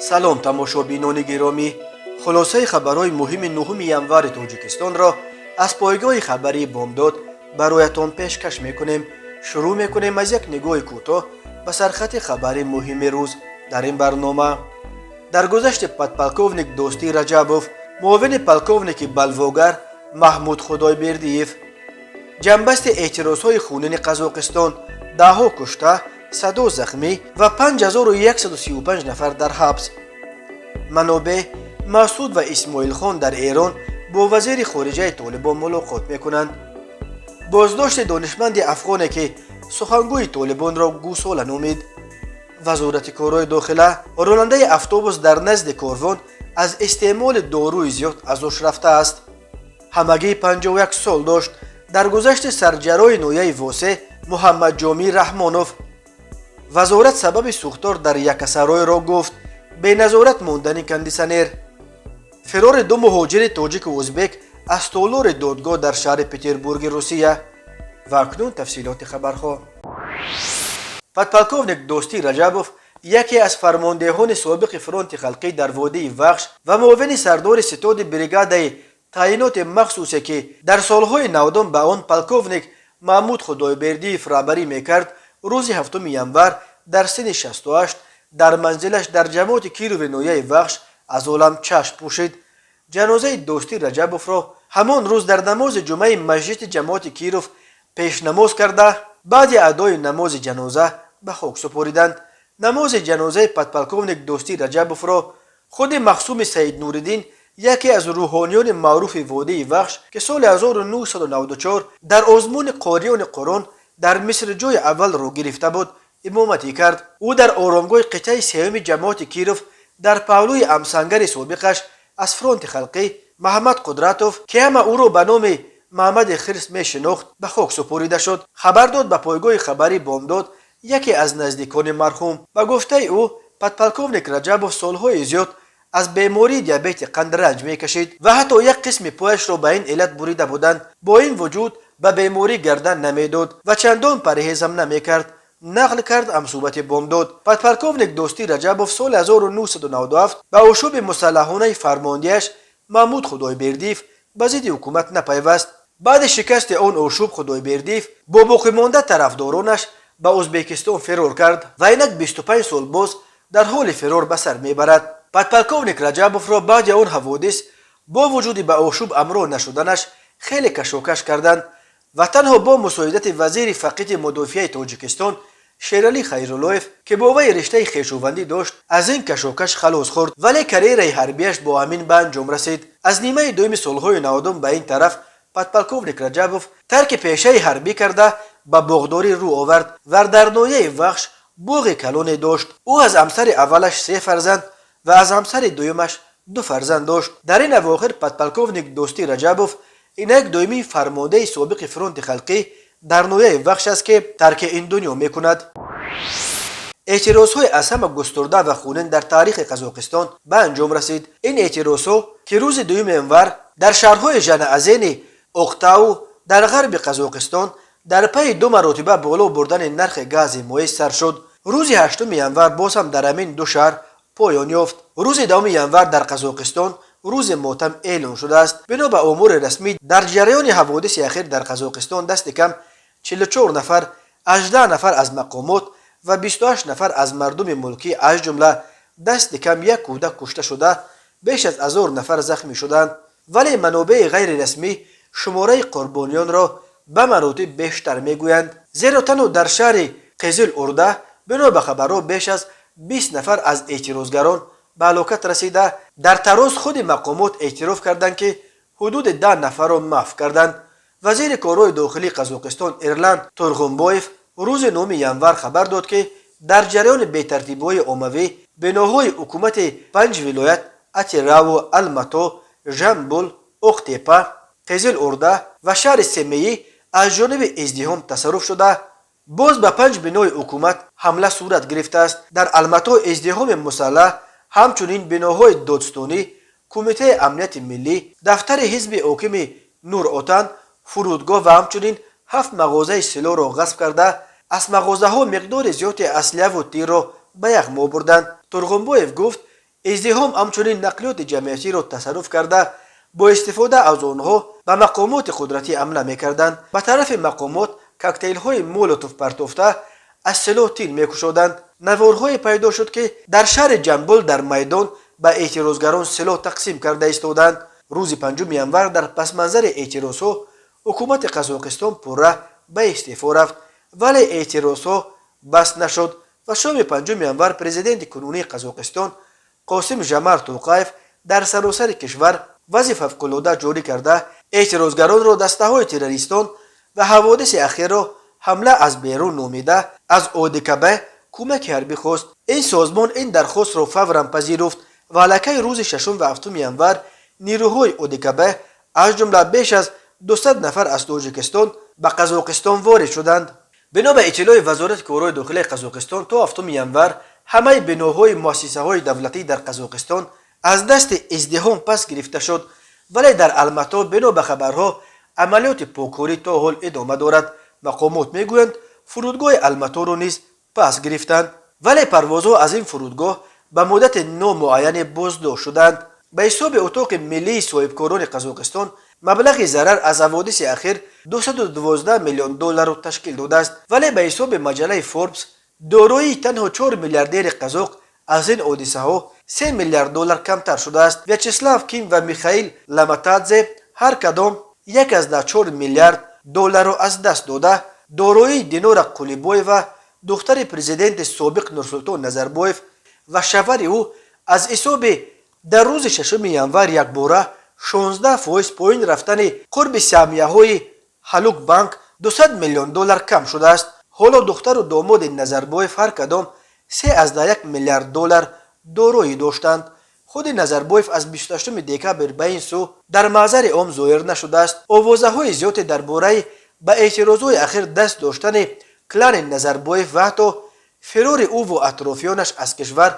Салом, тамошобинони гиромӣ! Хулосаи хабарҳои муҳими 9 январи Тоҷикистонро аз пойгоҳи хабарии «Бомдод» бароятон пешкаш мекунем. Шурӯъ мекунем аз як нигоҳи кӯтоҳ ба сархати хабари муҳими рӯз. Дар ин барнома: даргузашти подполковник Дӯстӣ Раҷабов, муовини полковники балвогар Маҳмуд Худойбердиев, ҷамъбасти эътирозҳои хунини Қазоқистон, даҳҳо кушта, садо захмӣ ва 5135 нафар дар ҳабс. Манобеъ: Масуд ва Исмоилхон дар Эрон бо вазири хориҷаи Толибон мулоқот мекунанд. Боздошти донишманди афғоне, ки сухангӯи Толибонро гӯсола номид. Вазорати корҳои дохила: ронандаи автобус дар назди корвон аз истеъмоли доруи зиёд аз ҳуш рафтааст. Ҳамагӣ 51 сол дошт. Даргузашти сарҷарроҳи ноҳияи Восе Муҳаммадҷомӣ Раҳмонов. Вазорат сабаби сӯхтор дар Яккасаройро гуфт: беназорат мондани кондисионер. Фирори ду муҳоҷири тоҷику узбек аз толори додгоҳ дар шаҳри Петербурги Русия. Ва акнун тафсилоти хабарҳо. Подполковник Дӯстӣ Раҷабов, яке аз фармондеҳони собиқи Фронти халқӣ дар водии Вахш ва муовини сардори ситоди бригадаи таъиноти махсусе, ки дар солҳои 90-ум ба он полковник Маҳмуд Худойбердиев раҳбарӣ мекард, рӯзи 7 январ дар синни 68 дар манзилаш дар ҷамоати Кирови ноҳияи Вахш аз олам чашм пӯшид. Ҷанозаи Дӯстӣ Раҷабовро ҳамон рӯз дар намози ҷумъаи масҷиди ҷамоати Киров пешнамоз карда, баъди адои намози ҷаноза ба хок супориданд. Намози ҷанозаи подполковник Дӯстӣ Раҷабовро худи Махсуми Саиднуриддин, яке аз рӯҳониёни маъруфи водии Вахш, ки соли 1994 дар озмуни қориёни Қуръон дар Миср ҷои аввалро гирифта буд, имоматӣ кард. Ӯ дар оромгоҳи қитъаи сеюми ҷамоати Киров дар паҳлӯи ҳамсангари собиқаш аз Фронти халқӣ Маҳмад Қудратов, ки ҳама ӯро ба номи Маҳмади Хирс мешинохт, ба хок супорида шуд, хабар дод ба пойгоҳи хабарии «Бомдод» яке аз наздикони марҳум. Ба гуфтаи ӯ, подполковник Раҷабов солҳои зиёд аз бемории диабети қанд ранҷ мекашид ва ҳатто як қисми пояшро ба ин иллат бурида буданд. Бо ин вуҷуд ба беморӣ гардан намедод ва чандон парҳезам намекард, нақл кард ҳамсӯҳбати «Бомдод». Подполковник Дӯстӣ Раҷабов соли 1997 ба ошӯби мусаллаҳонаи фармондиаш Маҳмуд Худойбердиев ба зидди ҳукумат напайваст. Баъди шикасти он ошӯб Худойбердиев бо боқимонда тарафдоронаш ба Ӯзбекистон фирор кард ва инак 25 сол боз дар ҳоли фирор ба сар мебарад. Подполковник Раҷабовро баъди он ҳаводис бо вуҷуди ба ошӯб ҳамроҳ нашуданаш хеле кашокаш карданд ва танҳо бо мусоидати вазири фақити мудофиаи Тоҷикистон Шералӣ Хайруллоев, ки бо вай риштаи хешовандӣ дошт, аз ин кашокаш халос хӯрд, вале карьераи ҳарбияш бо ҳамин ба анҷом расид. Аз нимаи дуюми солҳои 90-ум ба ин тараф подполковник Раҷабов тарки пешаи ҳарбӣ карда, ба боғдорӣ рӯ овард ва дар ноҳияи Вахш боғи калоне дошт. Ӯ аз ҳамсари аввалаш се фарзанд ва аз ҳамсари дуюмаш ду фарзанд дошт. Дар ин авохир подполковник Дӯстӣ Раҷабов инак доимии фармондеҳи собиқи Фронти халқӣ дар ноҳияи Вахш аст, ки тарки ин дунё мекунад. Эътирозҳои аз ҳама густурда ва хунин дар таърихи Қазоқистон ба анҷом расид. Ин эътирозҳо, ки рӯзи 2 январ дар шаҳрҳои Жанаазени, Оқтау дар ғарби Қазоқистон дар пайи ду маротиба боло бурдани нархи гази моеъ сар шуд, рӯзи 8 январ боз ҳам дар ҳамин ду шаҳр поён ёфт. Рӯзи 10 январ дар Қазоқистон рӯзи мотам эълон шудааст. Бино ба омори расмӣ, дар ҷараёни ҳаводиси ахир дар Қазоқистон дасти кам 44 нафар, 18 нафар аз мақомот ва 28 нафар аз мардуми мулкӣ, аз ҷумла дасти кам як кӯдак, кушта шуда, беш аз 1000 нафар захмӣ шуданд, вале манобеи ғайрирасмӣ шумораи қурбониёнро ба маротиб бештар мегӯянд, зеро танҳо дар шаҳри Қизил Урда, бино ба хабарҳо, беш аз 20 нафар аз эътирозгарон ба ҳалокат расида. Дар Тароз худи мақомот эътироф карданд, ки ҳудуди 10 нафарро маҳв карданд. Вазири корҳои дохилии Қазоқистон Эрлан Турғунбоев рӯзи 9 январ хабар дод, ки дар ҷараёни бетартибиҳои оммавӣ биноҳои ҳукумати панҷ вилоят: Атираву, Алмато, Жамбул, Оқтепа, Қизил Урда ва шаҳри Семеӣ аз ҷониби издиҳом тасарруф шуда, боз ба панҷ бинои ҳукумат ҳамла сурат гирифтааст. Дар Алмато издиҳоми мусаллаҳ ҳамчунин биноҳои додстонӣ, Кумитаи амнияти миллӣ, дафтари ҳизби ҳокими Нур Отан, фурудгоҳ ва ҳамчунин ҳафт мағозаи силоҳро ғасб карда, аз мағозаҳо миқдори зиёди аслиҳаву тирро ба яғмо бурданд. Турғунбоев гуфт, Издиҳом ҳамчунин нақлиёти ҷамъиятиро тасарруф карда, бо истифода аз онҳо ба мақомоти қудратӣ ҳамла мекарданд, ба тарафи мақомот коктейлҳои Молотов партофта, аз силоҳ тир мекушоданд. Наворҳое пайдо шуд, ки дар шаҳри Ҷамбул дар майдон ба эътирозгарон силоҳ тақсим карда истоданд. Рӯзи 5 январ дар пасманзари эътирозҳо ҳукумати Қазоқистон пурра ба истеъфо рафт, вале эътирозҳо бас нашуд ва шоми 5 январ президенти кунунии Қазоқистон Қосим Жамар Тоқаев дар саросари кишвар вазъи фавқулода ҷорӣ карда, эътирозгаронро дастаҳои террористон ва ҳаводиси ахирро ҳамла аз берун номида, аз ОДКБ кӯмаки ҳарбӣ хост. Ин созмон ин дархостро фавран пазируфт ва аллакай рӯзи 6 ва 7 январ нирӯҳои ОДКБ, аз ҷумла беш аз 200 нафар аз Тоҷикистон, ба Қазоқистон ворид шуданд. Бино ба иттилои Вазорати корҳои дохилии Қазоқистон, то 7 январ ҳамаи биноҳои муассисаҳои давлатӣ дар Қазоқистон аз дасти издиҳом пас гирифта шуд, вале дар Алмато, бино ба хабарҳо, амалиёти поккорӣ то ҳол идома дорад. Мақомот мегӯянд, фурудгоҳи Алматоро низ пас гирифтанд, вале парвозҳо аз ин фурудгоҳ ба муддати номуайяне боздошт шуданд. Ба ҳисоби Утоқи миллии соҳибкорони Қазоқистон, маблағи зарар аз ҳаводиси ахир 212 миллион долларро ташкил додааст, вале ба ҳисоби маҷаллаи Форбс дороии танҳо чор миллиардери қазоқ аз ин ҳодисаҳо 3 миллиард доллар камтар шудааст. Вячеслав Ким ва Михаил Ламатадзе ҳар кадом 1,4 миллиард долларро аз даст дода, дороии Динора Қулибоева, духтари президенти собиқ Нурсултон Назарбоев ва шавҳари ӯ, аз ҳисоби дар рӯзи 6 январ якбора 16% поин рафтани қурби саҳмияҳои Халук Банк 200 миллион доллар кам шудааст. Ҳоло духтару домоди Назарбоев ҳар кадом 3,1 миллиард доллар дороӣ доштанд. Худи Назарбоев аз 28 декабр ба ин сӯ дар маъзари ом зоҳир нашудааст. Овозаҳои зиёде дар бораи ба эътирозҳои ахир даст доштани клани Назарбоев ва ҳатто фирори ӯву атрофиёнаш аз кишвар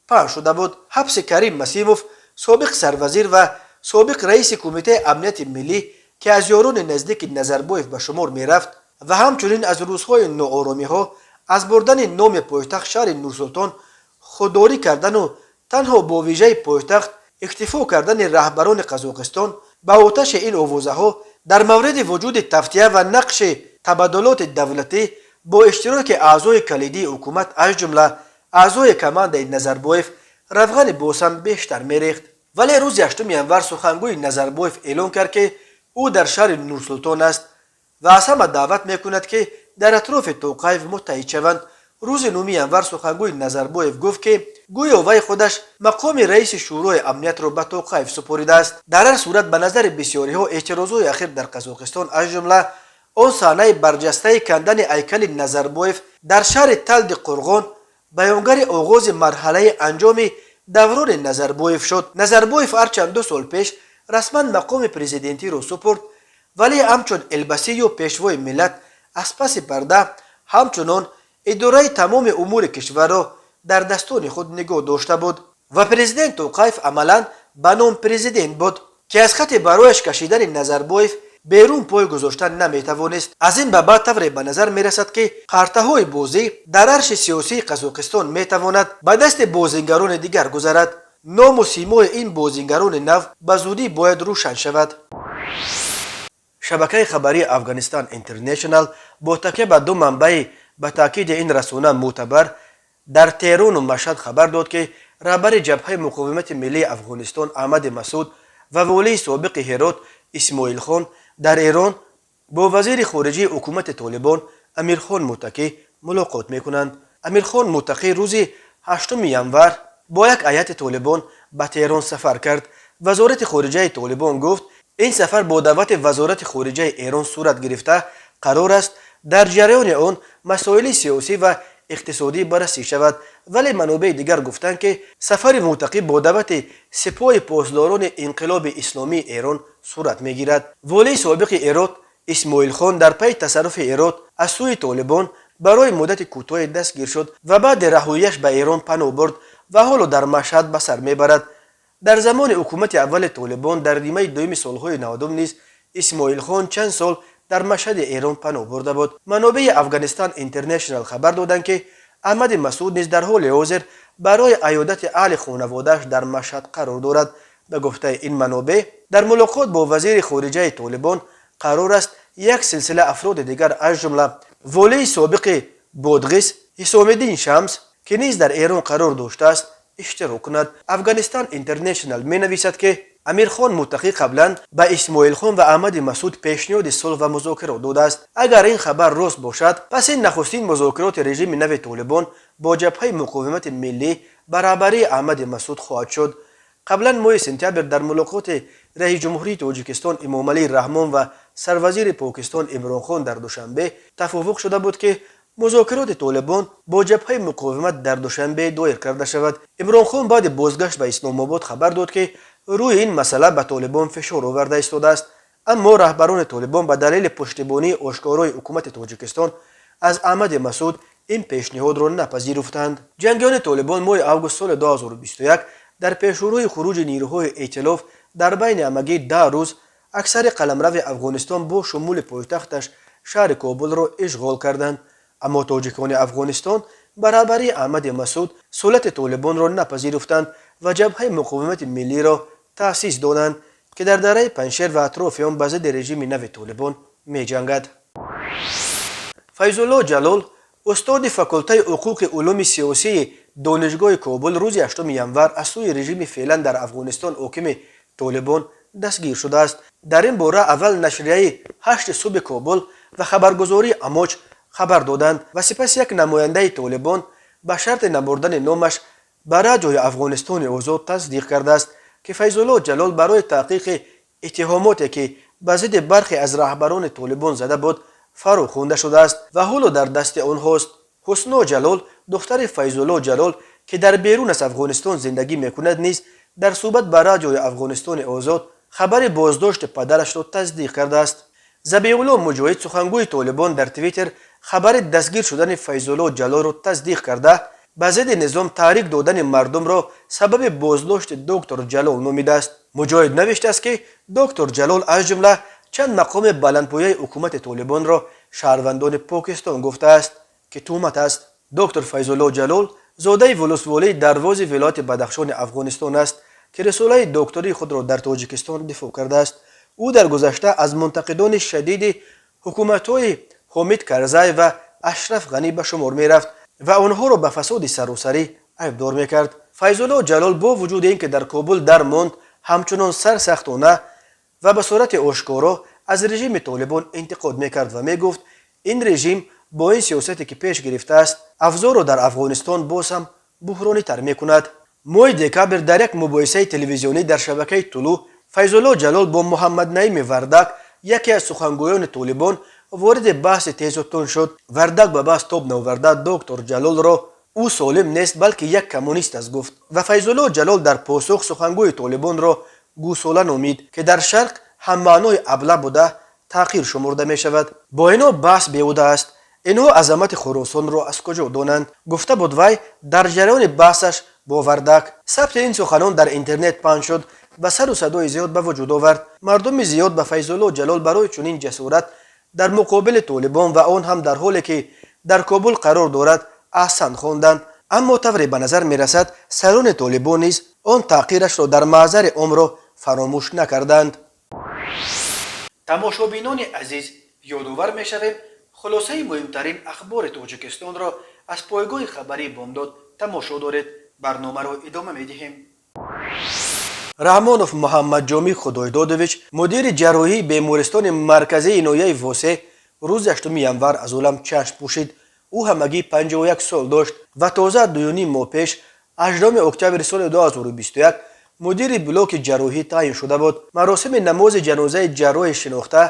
паҳн шуда буд. Ҳабси Карим Масимов, собиқ сарвазир ва собиқ раиси Кумитаи амнияти миллӣ, ки аз ёрони наздики Назарбоев ба шумор мерафт, ва ҳамчунин аз рӯзҳои нооромиҳо аз бурдани номи пойтахт шаҳри Нурсултон худдорӣ кардану танҳо бо вижаи пойтахт иктифо кардани раҳбарони Қазоқистон ба оташи ин овозаҳо дар мавриди вуҷуди тавтия ва нақши табаддулоти давлатӣ бо иштироки аъзои калидии ҳукумат, аз ҷумла аъзои командаи Назарбоев, равғани босам бештар мерехт. Вале рӯзи 8 январ сухангӯи Назарбоев эълон кард, ки ӯ дар шаҳри Нурсултон аст ва аз ҳама даъват мекунад, ки дар атрофи Тоқаев муттаҳид шаванд. Рӯзи 9 январ сухангӯи Назарбоев гуфт, ки гӯё вай худаш мақоми раиси Шӯрои амниятро ба Тоқаев супоридааст. Дар ҳар сурат, ба назари бисёриҳо, эътирозҳои ахир дар Қазоқистон, аз ҷумла он саҳнаи барҷастаи кандани ҳайкали Назарбоев дар шаҳри Талди Қурғон, баёнгари оғози марҳалаи анҷоми даврони Назарбоев шуд. Назарбоев ҳарчанд 2 сол пеш расман мақоми президентиро супурд, вале ҳамчун елбасы ё пешвои миллат аз паси парда ҳамчунон идораи тамоми умури кишварро дар дастони худ нигоҳ дошта буд ва президент Тоқаев амалан ба ном президент буд, ки аз хати барояш кашидани Назарбоев берун пой гузоштан наметавонист. Аз ин ба баъд тавре ба назар мерасад, ки қартаҳои бозӣ дар арши сиёсии Қазоқистон метавонад ба дасти бозингарони дигар гузарад. Ному симои ин бозингарони нав ба зудӣ бояд рӯшан шавад. Шабакаи хабарии Афғонистон Интернешнал бо такя ба ду манбаи, ба таъкиди ин расона, мӯътабар дар Теҳрону Машҳад хабар дод, ки раҳбари Ҷабҳаи муқовимати миллии Афғонистон Аҳмади Масуд ва волии собиқи Ҳерот Исмоилхон дар Эрон бо вазири хориҷии ҳукумати Толибон Амирхон Муттақӣ мулоқот мекунанд. Амирхон Муттақӣ рӯзи 8 январ бо як ҳайати Толибон ба Теҳрон сафар кард. Вазорати хориҷаи Толибон гуфт, ин сафар бо даъвати Вазорати хориҷаи Эрон сурат гирифта, қарор аст дар ҷараёни он масоили сиёсӣ ва иқтисодӣ баррасӣ шавад. Вале манобеи дигар гуфтанд, ки сафари Муттақӣ бо даъвати Сипоҳи Посдорони Инқилоби Исломии Эрон сурат мегирад. Волии собиқи Ҳерот Исмоилхон дар пайи тасарруфи Ҳерот аз сӯи Толибон барои муддати кӯтоҳе дастгир шуд ва баъди раҳоияш ба Эрон паноҳ бурд ва ҳоло дар Машҳад ба сар мебарад. Дар замони ҳукумати аввали Толибон дар нимаи дуюми солҳои 90 низ Исмоилхон чанд сол дар Машҳади Эрон паноҳ бурда буд. Манобеи Афғонистон Интернешнал хабар доданд, ки Аҳмади Масуд низ дар ҳоли ҳозир барои аёдати аҳли хонаводааш дар Машҳад қарор дорад. Ба гуфтаи ин манобеъ, дар мулоқот бо вазири хориҷаи Толибон қарор аст як силсила афроди дигар, аз ҷумла волии собиқи Бодғис Ҳисомиддин Шамс, ки низ дар Эрон қарор доштааст, иштирок кунад. Афғонистон Интернешнал менависад, ки Амирхон Муттақӣ қаблан ба Исмоилхон ва Аҳмади Масуд пешниҳоди сулҳ ва музокирот додааст. Агар ин хабар рост бошад, пас ин нахустин музокироти режими нави Толибон бо Ҷабҳаи муқовимати миллӣ ба раҳбарии Аҳмади Масуд хоҳад шуд. Қаблан моҳи сентябр дар мулоқоти раиси ҷумҳурии Тоҷикистон Эмомалӣ Раҳмон ва сарвазири Покистон Имронхон дар Душанбе тафовуқ шуда буд, ки музокироти Толибон бо Ҷабҳаи муқовимат дар Душанбе доир карда шавад. Имронхон баъди бозгашт ба Исломобод хабар дод, ки рӯи ин масъала ба Толибон фишор оварда истодааст, аммо раҳбарони Толибон ба далели пуштибонии ошкорои ҳукумати Тоҷикистон аз Аҳмади Масуд ин пешниҳодро напазируфтанд. Ҷангиёни Толибон моҳи август соли 2021 дар пешрӯи хуруҷи нирӯҳои эътилоф дар байни ҳамагӣ 10 рӯз аксари қаламрави Афғонистон бо шумули пойтахташ шаҳри Кобулро ишғол карданд. Аммо тоҷикони Афғонистон ба раҳбарии Аҳмади Масуд сулати Толибонро напазируфтанд ва Ҷабҳаи муқовимати миллиро таъсис доданд, ки дар дараи Панҷшер ва атрофи он ба зидди режими нави Толибон меҷангад. Файзулло Ҷалол, устоди факултаи ҳуқуқи улуми сиёсии Донишгоҳи Кобул, рӯзи 8 январ аз сӯи режими феълан дар Афғонистон ҳокими Толибон дастгир шудааст. Дар ин бора аввал нашрияи «Ҳашти субҳи Кобул» ва хабаргузории Амоҷ хабар доданд ва сипас як намояндаи Толибон ба шарти набурдани номаш ба Радиои Афғонистони Озод тасдиқ кардааст, ки Файзулло Ҷалол барои таҳқиқи иттиҳомоте, ки ба зидди бархе аз раҳбарони Толибон зада буд, фаро хонда шудааст ва ҳоло дар дасти онҳост. Ҳусно Ҷалол, духтари Файзулло Ҷалол, ки дар берун аз Афғонистон зиндагӣ мекунад, низ дар суҳбат ба Радиои Афғонистони Озод хабари боздошти падарашро тасдиқ кардааст. Забиулло Муҷоҳид, сухангӯи Толибон, дар Твиттер хабари дастгир шудани Файзулло Ҷалолро тасдиқ карда, ба зидди низом таҳрик додани мардумро сабаби боздошти доктор Ҷалол номидааст. Муҷоҳид навиштааст, ки доктор Ҷалол аз ҷумла чанд мақоми баландпояи ҳукумати Толибонро шаҳрвандони Покистон гуфтааст, ки туҳмат аст. Доктор Файзулло Ҷалол зодаи волусволии Дарвози вилояти Бадахшони Афғонистон аст, ки рисолаи доктории худро дар Тоҷикистон дифоъ кардааст. Ӯ дар гузашта аз мунтақидони шадиди ҳукуматҳои Ҳомид Карзай ва Ашраф Ғанӣ ба шумор мерафт ва онҳоро ба фасоди саросарӣ айбдор мекард. Файзулло Ҷалол бо вуҷуди ин ки дар Кобул дармонд, ҳамчунон сарсахтона ва ба сурати ошкоро аз режими Толибон интиқод мекард ва мегуфт, ин режим бо ин сиёсате, ки пеш гирифтааст, авзоъро дар Афғонистон боз ҳам буҳронитар мекунад. Моҳи декабр дар як мубоҳисаи телевизионӣ дар шабакаи Тулӯъ Файзулло Ҷалол бо Муҳаммаднаими Вардак, яке аз сухангӯёни Толибон, вориди баҳси тезу тунд шуд. Вардак ба баҳс тоб наоварда, доктор Ҷалолро «ӯ солим нест, балки як коммунист аст» гуфт ва Файзулло Ҷалол дар посух сухангӯи Толибонро гӯсола номид, ки дар Шарқ ҳаммаънои абла буда, таҳқир шумурда мешавад. «Бо инҳо баҳс беҳуда аст, инҳо азамати Хуросонро аз куҷо донанд?» гуфта буд вай дар ҷараёни баҳсаш бо Вардак. Сабти ин суханон дар интернет паҳн шуд ва сару садои зиёд ба вуҷуд овард. Мардуми зиёд ба Файзулло Ҷалол барои чунин ҷасорат дар муқобили Толибон ва он ҳам дар ҳоле ки дар Кобул қарор дорад аҳсан хонданд. Аммо тавре ба назар мерасад, сарони Толибон низ он таҳқирашро дар маҳзари омро фаромӯш накарданд. Тамошобинони азиз, ёдовар мешавем, хулосаи муҳимтарин ахбори Тоҷикистонро аз пойгоҳи хабарии Бомдод тамошо доред. Барномаро идома медиҳем. Раҳмонов Муҳаммадҷомӣ Худойдодович, мудири ҷарроҳии бемористони марказии ноҳияи Восе, рӯзи 8 январ аз олам чашм пӯшид. Ӯ ҳамагӣ 51 сол дошт ва тоза 2,5 моҳ пеш, 8 октябри соли 2021, мудири блоки ҷарроҳӣ таъин шуда буд. Маросими намози ҷанозаи ҷарроҳи шинохта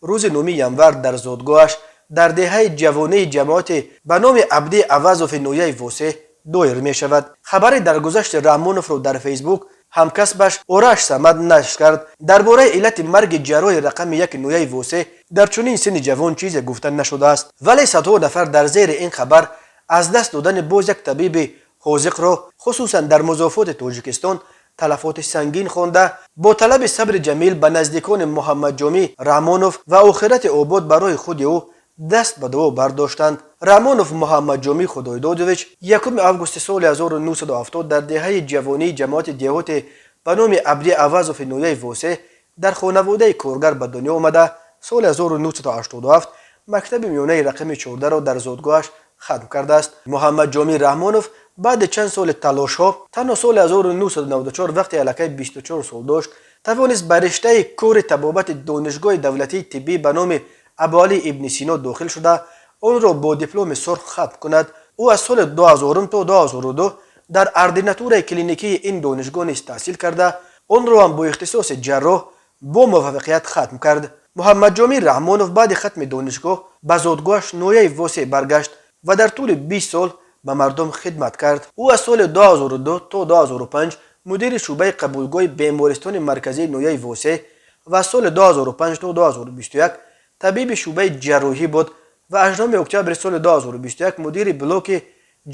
рӯзи 9 январ дар зодгоҳаш дар деҳаи Ҷавонии ҷамоати ба номи Абдӣ Авазови ноҳияи Восе доир мешавад. Хабари даргузашти Раҳмоновро дар Фейсбук ҳамкасбаш Ораш Самад нашр кард. Дар бораи иллати марги ҷарроҳи рақами яки ноҳияи Восе дар чунин синни ҷавон чизе гуфта нашудааст, вале садҳо нафар дар зери ин хабар аз даст додани боз як табиби ҳозиқро, хусусан дар музофоти Тоҷикистон, талафоти сангин хонда, бо талаби сабри ҷамил ба наздикони Муҳаммадҷомӣ Раҳмонов ва охирати обод барои худи ӯ Даст ба дуо бардоштанд. Раҳмонов Муҳаммадҷомӣ Худойдодович 1 августи соли 1970 дар деҳаи Ҷавонии ҷамоати деҳоте ба номи Абди Авазови ноҳияи Восе дар хонаводаи коргар ба дунё омада, соли 1987 мактаби миёнаи рақами 14-ро дар зодгоҳаш хатм кардааст. Муҳаммадҷомӣ Раҳмонов баъди чанд соли талошҳо танҳо соли 1994, вақте аллакай 24 сол дошт, тавонист ба риштаи кори табобати Донишгоҳи давлатии тиббӣ ба номи Абуалӣ ибни Сино дохил шуда, онро бо дипломи сурх хатм кунад. Ӯ аз соли 2000 то 2002 дар ординатураи клиникии ин донишгоҳ низ таҳсил карда, онро ҳам бо ихтисоси ҷарроҳ бо муваффақият хатм кард. Муҳаммадҷомӣ Раҳмонов баъди хатми донишгоҳ ба зодгоҳаш, ноҳияи Восе, баргашт ва дар тӯли 20 сол ба мардум хидмат кард. Ӯ аз соли 2002 то 2005 мудири шӯъбаи қабулгоҳи бемористони марказии ноҳияи Восе ва аз соли 2005 то 2021 табиби шӯъбаи ҷарроҳӣ буд ва 8 октябри соли 2021 мудири блоки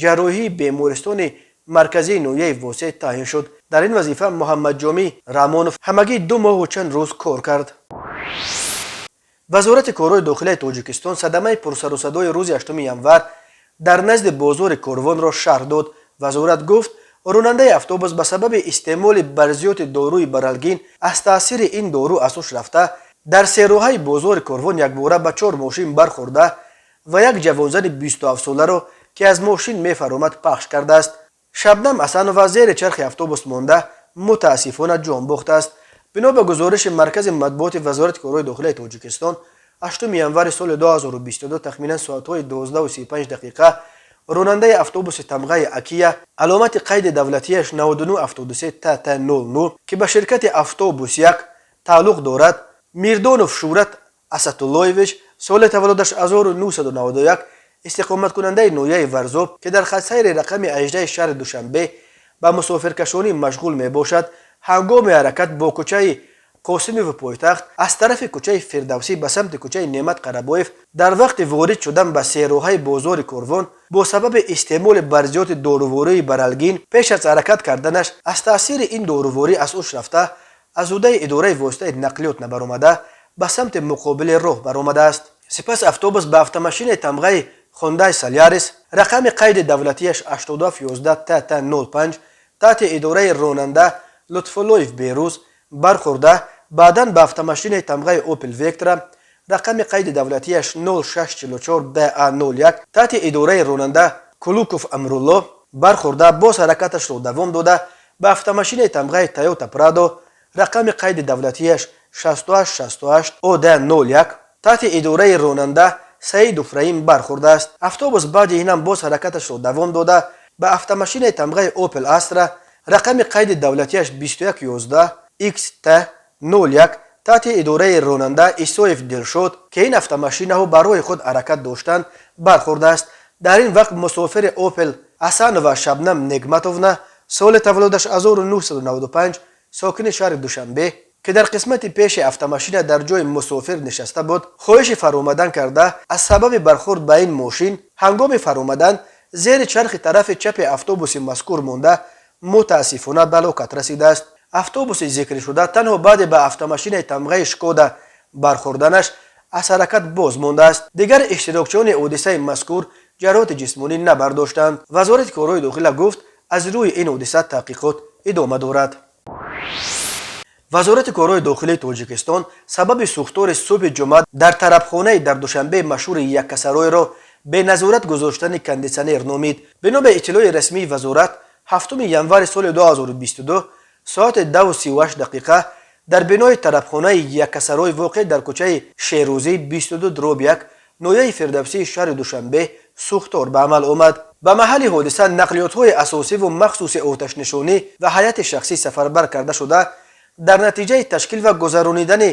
ҷарроҳии бемористони марказии ноҳияи Восе таъин шуд. Дар ин вазифа Муҳаммадҷомӣ Раҳмонов ҳамагӣ 2 моҳу чанд рӯз кор кард. Вазорати корҳои дохилаи Тоҷикистон садамаи пурсарусадои рӯзи 8 январ дар назди бозори Корвонро шарҳ дод. Вазорат гуфт, ронандаи автобус ба сабаби истеъмоли барзиёди доруи баралгин аз таъсири ин дору аз ҳуш рафта, дар сероҳаи бозори Корвон якбора ба чор мошин бархӯрда ва як ҷавонзани 27-соларо, ки аз мошин мефаромад, пахш кардааст. Шабнам Асанова зери чархи автобус монда, мутаассифона ҷон бохтааст. Бино ба гузориши маркази матбуоти Вазорати корҳои дохилаи Тоҷикистон, 8 январи соли 2022 тахминан соатҳои 12:35 дақиқа ронандаи автобуси тамғаи Акия, аломати қайди давлатияш 9973 ТТ 00, ки ба ширкати Автобус 1 тааллуқ дорад, Мирдонов Шӯрат Асатуллоевич, соли таваллудаш 1991, истиқоматкунандаи ноҳияи Варзоб, ки дар хатсайри рақами 18 шаҳри Душанбе ба мусофиркашонӣ машғул мебошад, ҳангоми ҳаракат бо кӯчаи Қосимови пойтахт аз тарафи кӯчаи Фирдавсӣ ба самти кӯчаи Неъмат Қарабоев, дар вақти ворид шудан ба сероҳаи бозори Корвон бо сабаби истеъмоли барзиёди дорувории баралгин пеш аз ҳаракат карданаш аз таъсири ин доруворӣ аз ҳуш рафта, аз ҳудаи идораи воситаи нақлиёт набаромада, ба самти муқобили роҳ баромадааст. Сипас автобус ба автомашинаи тамғаи Хундай Солярис, рақами қайди давлатияш 8711 ТТ 05, таҳти идораи ронанда Лутфуллоев Берӯз бархӯрда, баъдан ба автомашинаи тамғаи Опел Вектра, рақами қайди давлатияш 0644 БА 01, таҳти идораи ронанда Кулуков Амрулло бархӯрда, боз ҳаракаташро давом дода, ба автомашинаи тамғаи Тойота Прадо, рақами қайди давлатияш 6868 ОД 01, таҳти идораи ронанда Саидов Раим бархӯрдааст. Автобус баъди ин ҳам боз ҳаракаташро давом дода, ба автомашинаи тамғаи Опел Астра, рақами қайди давлатияш 2111 XT 01, таҳти идораи ронанда Исоев Дилшод, ки ин автомашинаҳо ба роҳи худ ҳаракат доштанд, бархӯрдааст. Дар ин вақт мусофири Опел Асанова Шабнам Негматовна, соли таваллудаш 1995, сокини шаҳри Душанбе, ки дар қисмати пеши автомашина дар ҷои мусофир нишаста буд, хоҳиши фаромадан карда, аз сабаби бархӯрд ба ин мошин ҳангоми фаромадан зери чархи тарафи чапи автобуси мазкур монда, мутаассифона ба ҳалокат расидааст. Автобуси зикршуда танҳо баъде ба автомашинаи тамғаи Шкода бархӯрданаш аз ҳаракат боз мондааст. Дигар иштирокчиёни ҳодисаи мазкур ҷароҳати ҷисмонӣ набардоштанд. Вазорати корҳои дохила гуфт, аз рӯи ин ҳодиса таҳқиқот идома дорад. Вазорати корҳои дохилии Тоҷикистон сабаби сӯхтори субҳи ҷумъа дар тарабхонаи дар Душанбе машҳури Яккасаройро беназорат гузоштани кондитсионер номид. Бино ба иттилои расмии вазорат, 7 январи соли 2022 соати 10:38 дақиқа дар бинои тарабхонаи Яккасарой, воқеъ дар кӯчаи Шерӯзӣ 22/1, ноҳияи Фирдавсии шаҳри Душанбе, сӯхтор ба амал омад. Ба маҳалли ҳодиса нақлиётҳои асосиву махсуси оташнишонӣ ва ҳайати шахсӣ сафарбар карда шуда, дар натиҷаи ташкил ва гузаронидани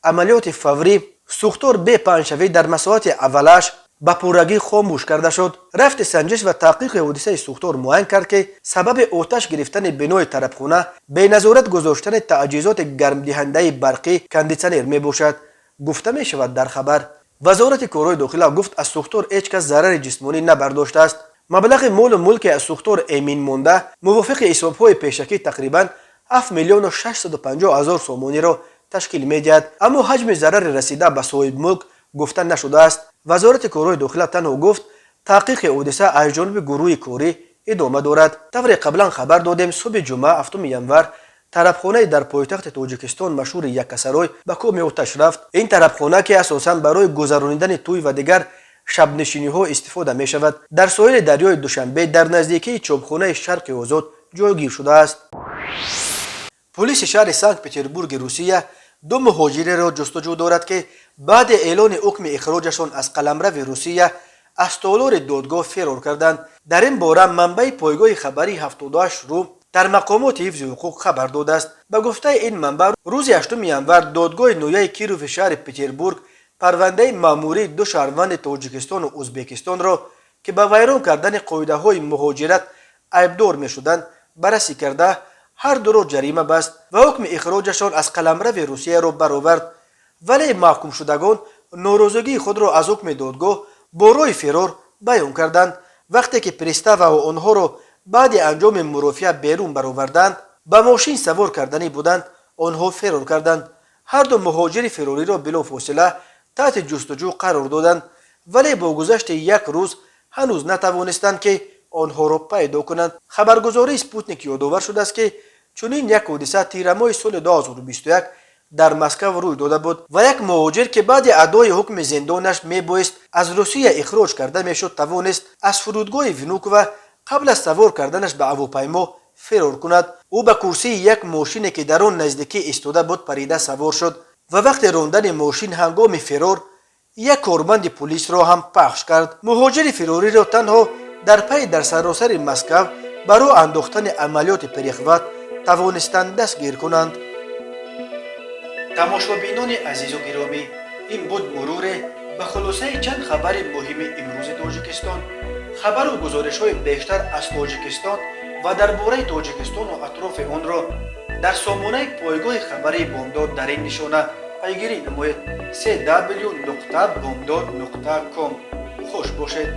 амалиёти фаврӣ сӯхтор бепаҳншавӣ дар масоҳати аввалаш ба пуррагӣ хомӯш карда шуд. Рафти санҷиш ва таҳқиқи ҳодисаи сӯхтор муайян кард, ки сабаби оташ гирифтани бинои тарабхона беназорат гузоштани таҷҳизоти гармдиҳандаи барқӣ кондитсионер мебошад, гуфта мешавад дар хабар. Вазорати корҳои дохила гуфт, аз сӯхтор ҳеҷ кас зарари ҷисмонӣ набардоштааст. Маблағи молу мулке аз сӯхтор эмин монда мувофиқи ҳисобҳои пешакӣ тақрибан 7 миллиону 650 ҳазор сомониро ташкил медиҳад, аммо ҳаҷми зарари расида ба соҳибмулк Гуфта нашудааст. Вазорати корҳои дохила танҳо гуфт, таҳқиқи ҳодиса аз ҷониби гурӯҳи корӣ идома дорад. Тавре қаблан хабар додем, субҳи ҷумъа, 7 январ, тарабхонаи дар пойтахти Тоҷикистон машҳури Яккасарой ба коми оташ рафт. Ин тарабхона, ки асосан барои гузаронидани тӯй ва дигар шабнишиниҳо истифода мешавад, дар соҳили дарёи Душанбе, дар наздикии чопхонаи «Шарқи озод» ҷойгир шудааст. Пулиси шаҳри Санкт Петербурги Русия ду муҳоҷиреро ҷустуҷӯ дорад, ки баъди эълони ҳукми ихроҷашон аз қаламрави Русия аз толори додгоҳ ферор карданд. Дар ин бора манбаи пойгоҳи хабарии 78 ру дар мақомоти ҳифзи ҳуқуқ хабар додааст. Ба гуфтаи ин манбаъ, рӯзи 8 январ додгоҳи ноҳияи Кирови шаҳри Петербург парвандаи маъмурии ду шаҳрванди Тоҷикистону Ӯзбекистонро, ки ба вайрон кардани қоидаҳои муҳоҷират айбдор мешуданд, баррасӣ карда, ҳар дуро ҷарима баст ва ҳукми ихроҷашон аз қаламрави Русияро баровард. Вале маҳкумшудагон норозигии худро аз ҳукми додгоҳ бо роҳи фирор баён карданд. Вақте ки приставҳо онҳоро баъди анҷоми мурофиа берун бароварданд, ба мошин савор карданӣ буданд, онҳо ферор карданд. Ҳарду муҳоҷири фирориро билофосила таҳти ҷустуҷӯ қарор доданд, вале бо гузашти як рӯз ҳанӯз натавонистанд, ки онҳоро пайдо кунанд. Хабаргузории «Спутник» ёдовар шудааст, ки чунин як ҳодиса тирамоҳи соли 2021 дар Москав рӯй дода буд ва як муҳоҷир, ки баъди адои ҳукми зиндонаш мебоист аз Русия ихроҷ карда мешуд, тавонист аз фурудгоҳи Внуково қабл аз савор карданаш ба ҳавопаймо фирор кунад. Ӯ ба курсии як мошине, ки дар он наздикӣ истода буд, парида савор шуд ва вақте рондани мошин ҳангоми фирор як корманди пулисро ҳам пахш кард. Муҳоҷири фирориро танҳо дар пайи дар саросари Москав ба роҳ андохтани амалиёти «Перехват» тавонистанд дастгир кунанд. Тамошобинони азизу гиромӣ, ин буд муруре ба хулосаи чанд хабари муҳими имрӯзи Тоҷикистон. Хабару гузоришҳои бештар аз Тоҷикистон ва дар бораи Тоҷикистону атрофи онро дар сомонаи пойгоҳи хабарии «Бомдод» дар ин нишона пайгирӣ намоед: cw.bomdod.com. Хуш бошед.